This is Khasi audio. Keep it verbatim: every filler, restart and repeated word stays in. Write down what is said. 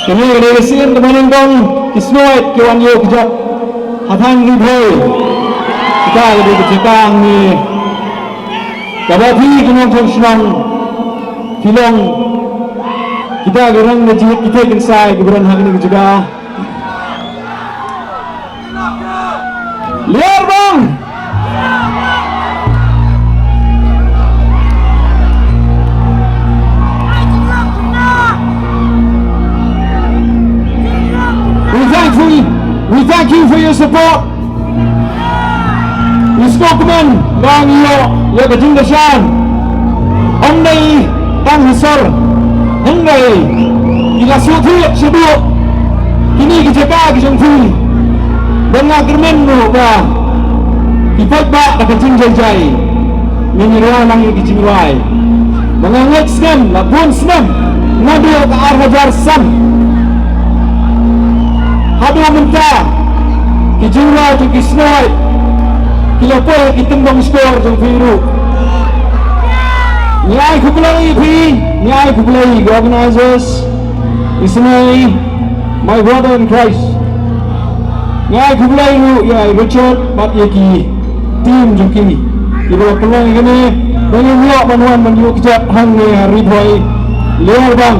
Kane ka dei ka sien kaba nyngkong ki Snow White ki wan ïoh kjat ha thaiñ Ri Bhoi. Kita ka dei ka jaka hangne kaba phi ki nongshong shnong phi long kita ki rang na jingit kita kin sai ki bron ha kane ka jaka. Liar bang. We thank you, we thank you for your support. Ngi sngewkmen ba ngi ïoh ïa ka jingkyrshan. Ym dei tang ha sor, hynrei ki la sngewthuh shaduh kine ki jaka ki jong phi. Ba nga kyrmen ruh ba ki paidbah da ka jingjai jai ngin ïa rwai lang ïa ki jingrwai. Ba nga ngeit snem la bun snem naduh ka ar hajar san haduh mynta ki jingrwai jong ki Snow White ki la poi ha ki tyngdong shkor jong phi ruh. Ngi ai khublei ïa phi, ngi ai khublei ïa ki organizers, Ismail, my brother in Christ. Ngi ai khublei ruh ïa i Richard bad ïa ki team jong ki kiba la pynlong ïa kane ba ngin ïoh ban wan ban ïoh kjat hangne ha Ri Bhoi. Liar bang.